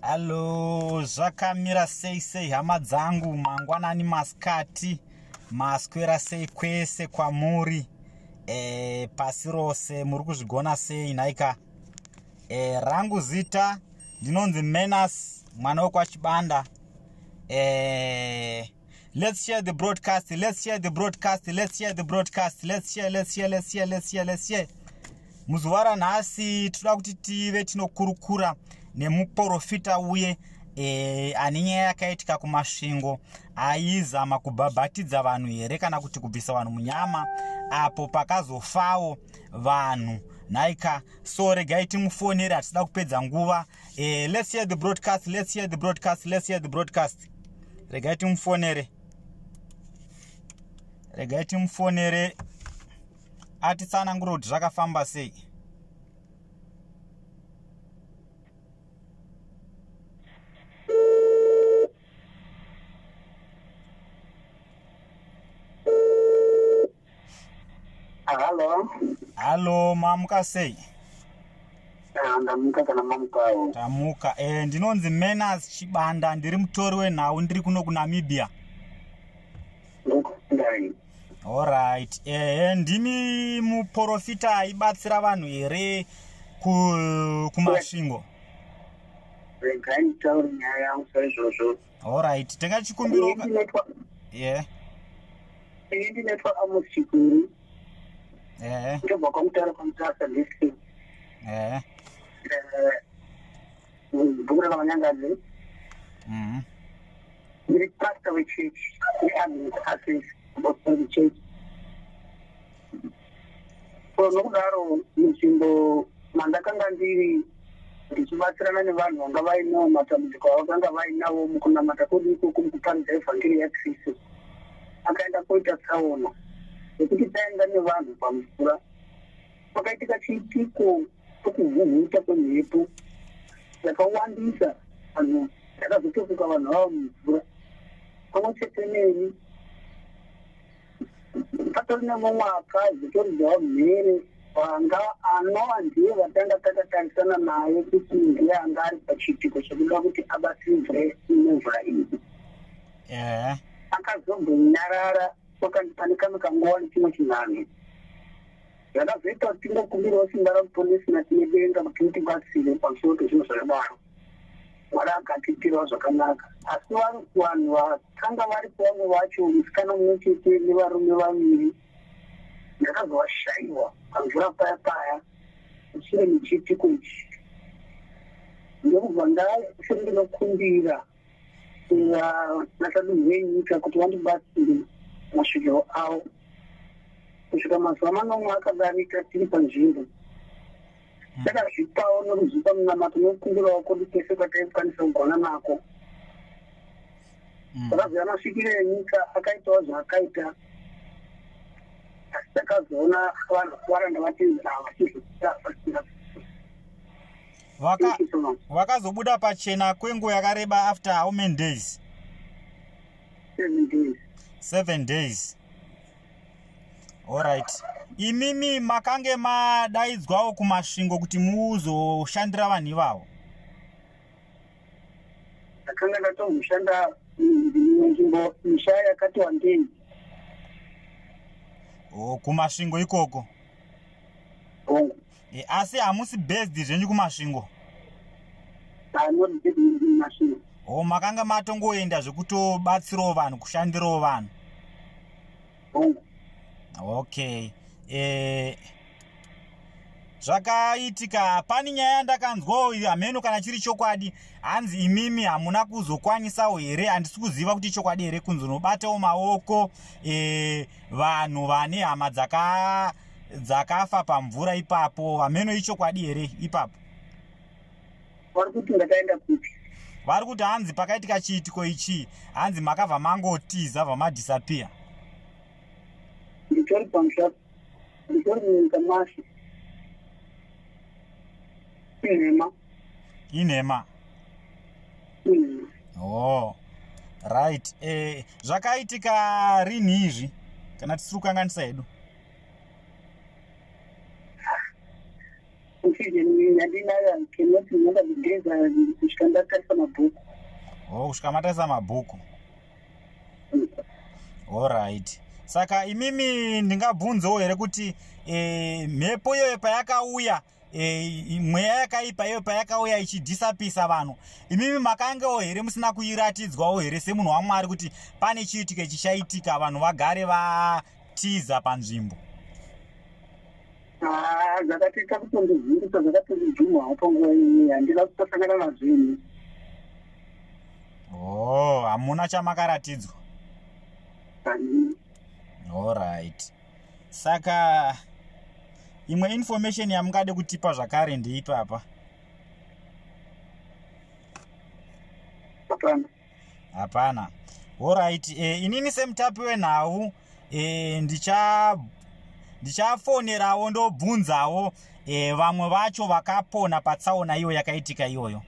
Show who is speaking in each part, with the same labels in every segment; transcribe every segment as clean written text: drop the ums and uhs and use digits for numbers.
Speaker 1: Hallo, zvakamira sei sei hama dzangu, mangwanani, masikati, maswera sei kwese kwamuri pasi rose, muri kuzvigona sei nhaika? Rangu zita ndinonzi Menas, mwana wekwaChibanda. Let's share the broadcast, let's share the broadcast, let's share the broadcast, let's share, let's share, let's share, let's share, let's share. Muzuva ranhasi tinoda kuti tive tinokurukura nemuprofita uye ane nyaya yakaitika kuMasvingo, aizama kubhabhatidza vanhu here kana kuti kubvisa vanhu munyama, apo pakazofawo vanhu nhaika. So regai timufonere, hatisida kupedza nguva. Let's share the broadcast, let's share the broadcast, let's share the broadcast. Regai timufonere, regai timufonere atitsanangure kuti zvakafamba sei.
Speaker 2: Halo.
Speaker 1: Hallo, mamuka sei?
Speaker 2: Ndamuka, kana mamukawo?
Speaker 1: Tamuka. Ndinonzi Menas Chibanda, ndiri mutori wenhau, ndiri kuno kuNamibia.
Speaker 2: Ndokundai.
Speaker 1: Alright, ndimi muprofita aibatsira vanhu here kuMasvingo?
Speaker 2: Regai nditaure nyaya yangu saizvozvo.
Speaker 1: Alright, tenga chikumbiro.
Speaker 2: Ini ndinoitwa Amos Chikuru. Ndobva kwaMutare, kwaMutasa District. Bhuku rakaVanyangadzi. Ndiri pastor wechurch yeAdvent Access Apostolic Church. So nokudaro, munzvimbo mandakanga ndiri ndichibatsirana nevanhu vanga vainawo matambudziko avakanga vainawo mukunamata kwedu ikoko, mukuparidza evhangeri yaKristu, akaenda koita tsaona yekuti taenda nevanhu pamvura. Pakaitika chiitiko chokuvhuvhuta kwemhepo yakawandisa, vanhu yakazotofuka, vanhu vava mumvura pamwe chete neni. Patori nemumwe akazotoridzawo mhere, vanga anova ndiye vatanga takatarisana naye kuti ndiye anga ari pachiitiko chekuda kuti abatsirwe nemvura iyi. Akazombonyarara pane kamwe kanguva nechimwe chinhanho. Zvakazoita kuti tingokumbirawo simba ramuponesi natinedenga kuti mutibatsire pamusoro pezvinhu zvakadaro. Mwari akatiitirawo zvakanaka, asi vanhu vakanga varipo, vamwe vacho musikana mumwe chete nevarume vaviri, ndakazovashayiwa pamvura paya paya mushure mechiitiko ichi. Ndokubva ndasiri ndinokumbira nasadunhu venyika kuti vandibatsire masvikiro avo. Kusvika mazuva 7 akadarika tiri panzvimbo, takazvipawo nokuzvipa munamato nokukumbirawo kwedu kwese kwataikwanisa kugona nako. Takaziva masvikiro enyika akaitawo zvaakaita, asi takazoona vanhu varanda vatenzera vachizoa.
Speaker 1: Vakazobuda pachena kwenguva yakareba after how many days?
Speaker 2: 7 days.
Speaker 1: 7 days, alright. Imimi makange madaidzwawo kuMasvingo kuti muzoshandira vanhu ivavo?
Speaker 2: Ndakanga ndatomboshanda nzvimbo, misha yakati wandei.
Speaker 1: O, kuMasvingo ikoko?
Speaker 2: Hongu.
Speaker 1: Asi hamusi based zvenyu kuMasvingo?
Speaker 2: Not based in Masvingo.
Speaker 1: O, makanga matongoenda zvekutobatsirawo vanhu, kushandirawo vanhu?
Speaker 2: Hongu.
Speaker 1: Okay. Zvakaitika pane nyaya yandakanzwawo, hameno kana chiri chokwadi, hanzi imimi hamuna kuzokwanisawo here, handisi kuziva kuti chokwadi here, kunzi unobatawo maoko vanhu vane hama dzakafa pamvura ipapo. Hameno ichokwadi here ipapo?
Speaker 2: Vari kuti ndakaenda kupi?
Speaker 1: Vari kuti hanzi pakaitika chiitiko ichi, hanzi makabva mangotiza, bvamadisappear.
Speaker 2: Nditori pamusha, nditori munyika masho. Inhema.
Speaker 1: Inhema?
Speaker 2: Inhema.
Speaker 1: Oh, right. Zvakaitika rini izvi, kana tisiri kukanganisa hedu?
Speaker 2: Confusion yandinayo, I cannot remember the days kusvika ndatarisa.
Speaker 1: Kusvika matarisa mabhuku. Alright, saka imimi ndingabvunzewo here kuti mhepo iyoyo payakauya, mweya yakaipa iyoyo payakauya ichidhisapisa vanhu, imimi makangewo here musina kuiratidzwawo here semunhu waMwari kuti pane chiitiko chichaitika, vanhu vagare vatiza panzvimbo?
Speaker 2: Zvakatoita kutondivhundisa, zvakatondijumhawo panguva iyi, handina kutosangana nazvo ini.
Speaker 1: Oh, hamuna chamakaratidzwa? Alright, saka imwe information yamungade kutipa zvakare ndeipapa?
Speaker 2: Hapana.
Speaker 1: Hapana. Alright, inini semutapi wenhau ndichafonerawo ndobvunzawo vamwe vacho vakapona patsaona iyo yakaitika iyoyo.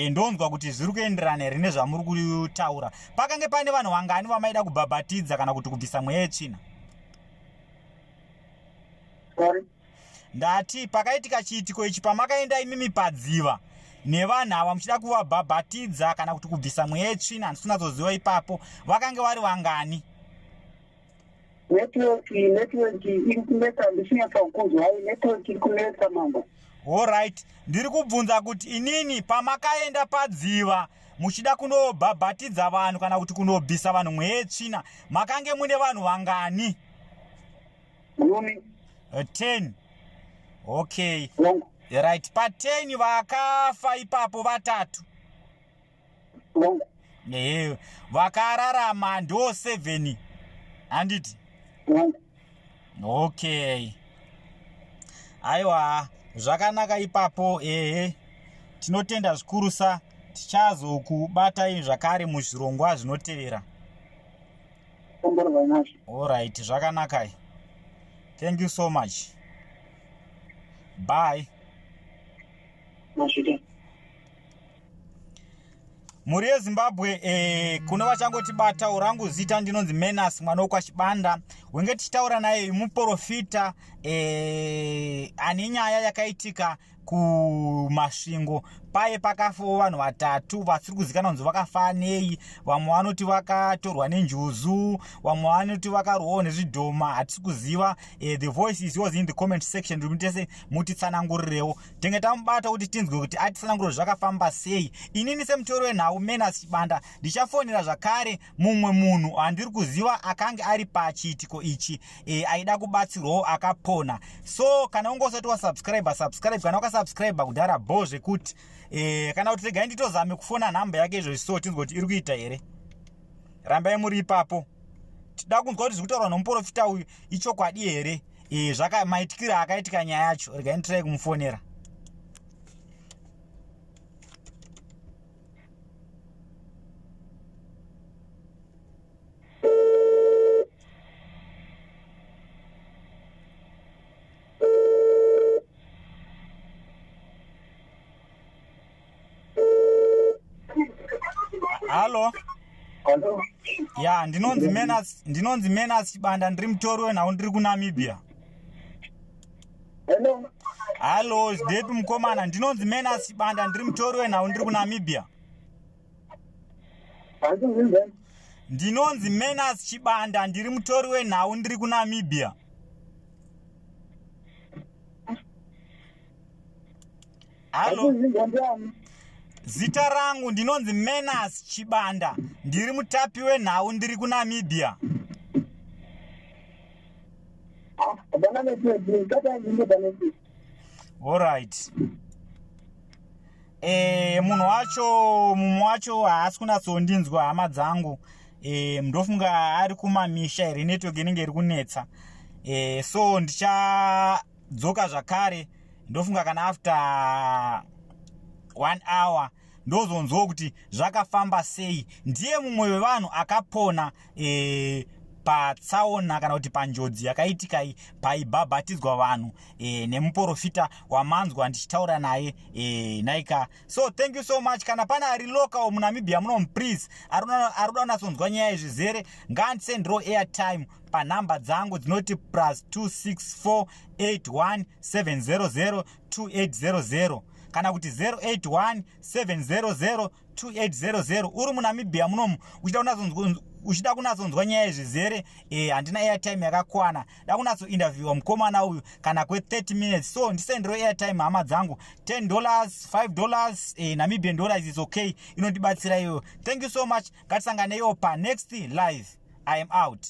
Speaker 1: Ndonzwa kuti zviri kuenderana here nezvamuri kutaura. Pakange pane vanhu vangani vamaida kubhabhatidza kana kuti kubvisa mweya yetsvina? Ndati pakaitika chiitiko ichi, pamakaenda imimi padziva nevanhu ava muchida kuvabhabhatidza kana kuti kubvisa mweya yetsvina, handisi kunyatsoziva ipapo, vakange vari vangani?
Speaker 2: Network iri kunetsa, handisinyatsa kukunzwai, network iri kunetsa, mambo.
Speaker 1: Alright, ndiri kubvunza kuti inini pamakaenda padziva muchida kunobhabhatidza vanhu kana kuti kunobvisa vanhu mweya yetsvina, makange mune vanhu vangani?
Speaker 2: 10.
Speaker 1: 10. Okay, right, pa10 vakafa ipapo vatatu, ehe, vakararama ndo 7, handiti? Okay, aiwa, zvakanaka ipapo. Ehe, tinotenda zvikurusa, tichazokubatai zvakare muzvirongwa zvinotevera. Alright, zvakanakai, thank you so much, bye.
Speaker 2: Mazvita.
Speaker 1: Mhuri yeZimbabwe, kune vachangotibata, rangu zita ndinonzi Menas mwana wekwaChibanda. Wenge tichitaura naye muprofita ane nyaya yakaitika kuMasvingo paye pakafawo vanhu vatatu vasiri kuzikanwa kunzi vakafa nei. Vamwe vanoti vakatorwa nenjuzu, vamwe vanoti vakarwawo nezvidhoma, hatisi kuziva. The voice is yours in the comment section, rimutese mutitsanangurirewo. Tenge tamubata kuti tinzwe kuti atitsanangurire zvakafamba sei. Inini semutori wenhau Menas Chibanda ndichafonera zvakare mumwe munhu handiri kuziva akange ari pachiitiko ichi, aida kubatsirwawo akapona. So kana unge usati wasubscribe, subscribe. Kana wakasubscribe kudhara, bho zvekuti. Kana kuti regai nditozame kufona nhamba yake izvozvi, so tinzwe kuti iri kuita here. Rambai muri ipapo, tida kunzwa kuti zviri kutaurwa nomuprofita uyu ichokwadi here, zvaka maitikiro akaitika nyaya yacho. Regai nditirai kumufonera. Hallo.
Speaker 2: Hallo.
Speaker 1: Ya, ndinonzi Menas Chibanda, ndiri mutori wenhau, ndiri kuNamibia.
Speaker 2: Hello.
Speaker 1: Hallo, ndepi mukomana? Ndinonzi Menas Chibanda, ndiri mutori wenhau, ndiri kuNamibia.
Speaker 2: Handizvinzwa.
Speaker 1: Ndinonzi Menas Chibanda, ndiri mutori wenhau, ndiri kuNamibia. Hallo.
Speaker 2: Handizvinzwa, ndiani?
Speaker 1: Zita rangu ndinonzi Menas Chibanda, ndiri mutapi wenhau, ndiri kuNamibia.
Speaker 2: Hapana network, tata ndingoda network.
Speaker 1: Alright, munhu wacho, mumwe wacho haasi kunatsondinzwa, hama dzangu. Ndofunga ari kumamisha here, network inenge iri kunetsa. So ndichadzoka zvakare, ndofunga kana after one hour ndozonzwawo kuti zvakafamba sei. Ndiye mumwe wevanhu akapona patsaona kana kuti panjodzi yakaitika iyi paibhabhatidzwa vanhu nemuprofita wamanzwa ndichitaura naye, naika. So thank you so much. Kana pane ari local muNamibia muno, please, ari kuda kunatsonzwa nyaya izvizere, ngaandisendero airtime panhamba dzangu dzinoti +264 81 700 2800. Kana kuti 081 700 2800. Uri muNamibia munomu, uchida kunatsonzwa nyaya izvizere, handina airtime yakakwana. Da kunatsointerviewa mukomana uyu kana kwe30 minutes, so ndisendero airtime, hama dzangu. $10, $5, Namibian dollars is okay, inondibatsira iyoyo. Thank you so much. Ngatisanganeiwo panext live. I am out.